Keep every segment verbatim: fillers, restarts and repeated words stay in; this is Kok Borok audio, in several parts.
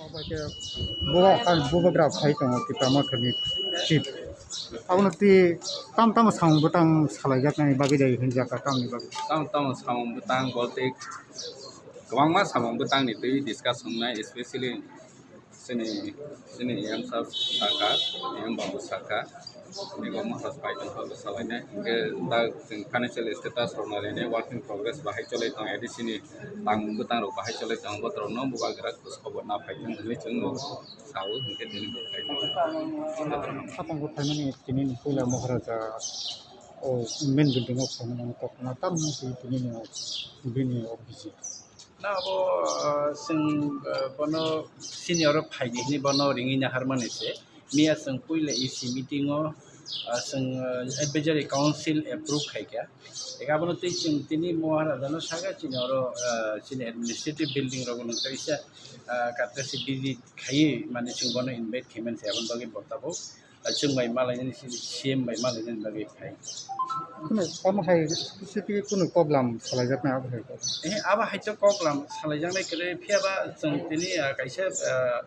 Obo khe buba, bubagra phai tongo Tipra Mothani chief. Abono twi tam tamo samung bwtang salaijaknai bagwi dai hinjak tamni bagwi. Tam tamo samung bwtang bolte kwbangma samung bwtangni twi discuss wngnai, especially chini, chini M sir sakha, M babu sakha, ego Maharaj pai tongkha bwsa lainai. Hwnkhe da chwng financial status rok nailainai, work in progress bahai cholai tong, A D C ni tang bwtang rok bahai cholai tong, botorok no bubagra khobor na phai thung hinwi chwng no sao, hwnkhe tini bo phai tong. Sakang bo phaimani tini ni puila Maharaja o main building o phaimani kokna tam no tini ni bini o visit. Na abo, ah, chwng, ah, bono senior o phaidi hinwi bono ringwi naharmani se. Miya chwng puila E C meeting o, ah, chwng, ah, advisory council approve khaikha. Eka abono tei chwng tini Maharaja no saka chini oro, ah, chini administrative building rogo nung kaisa, ah, katrasi visit khaiwi mane chwng bono invite khaimani se aboni bagwi bo tabuk. Chwng bai malainani, C M bai malainani bagwi phai. Kunu tamo hai specific kunu koklam salaijaknai abo hai kok? Eh, abo hai to koklam salaijaknai kwrwi, phiya ba chwng tini, ah, kaisa, ah,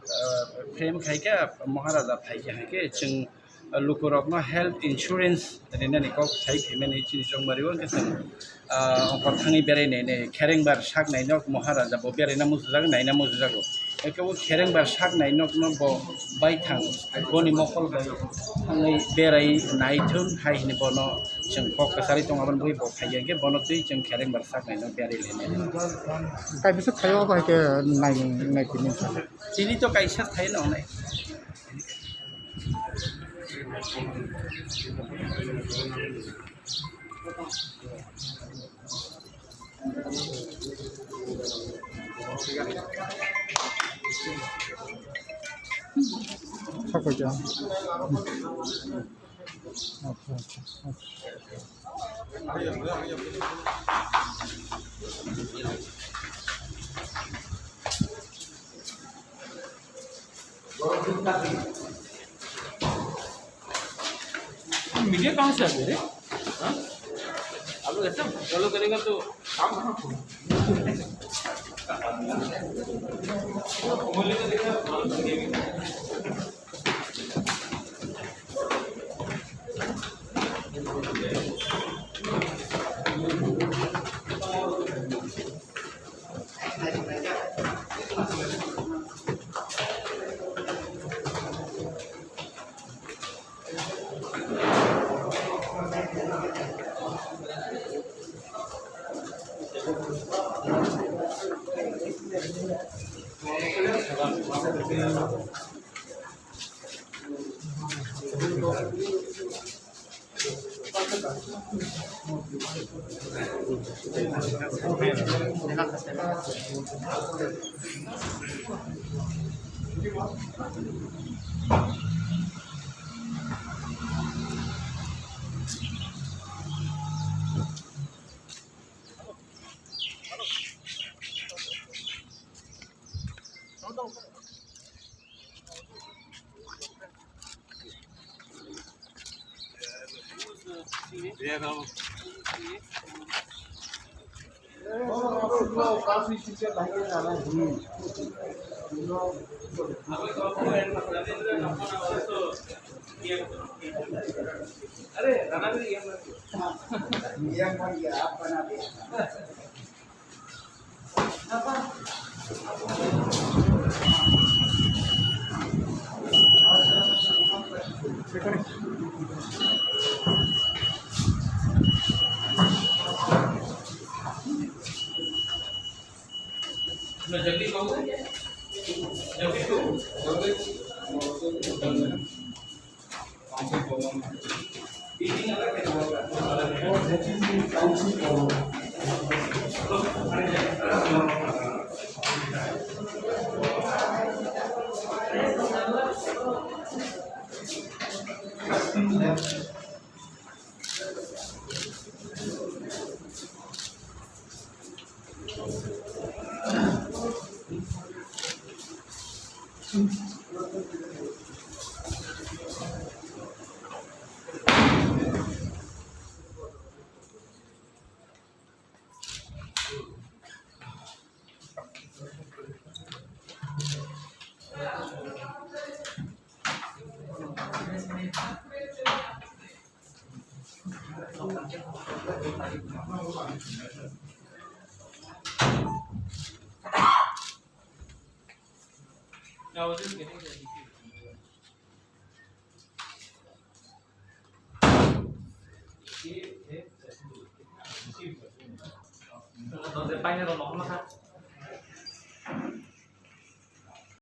ah, frame khai khe Maharaja phai khe hai khe chwng, ah, lukurokno health insurance rinani kok sai phaimani chini chongmari o hwnkhe chwng ah, ongkhor thangwi berai nai nai, kherengbar sak nai nok Maharaja bo berai na muchujak, nai na muchujago. Eke bo kherengbar sak nai nok no bo bai thang, boni mokol bai thangwi berai nai thung hai hinwi bono chwng kok kwcharwi tongo, aboni bagwi bo phai ya khe bono twi chwng kherengbar sak nai nok berai lai nai. Kaisa thaio abo hai khe nai, nai tini. Tini to kaisa thai nong nai. Media कहाँ से आते रे? हाँ? आप लोग ऐसे फॉलो करेगा तो काम कहाँ होगा? Entonces, pañero no, no, no.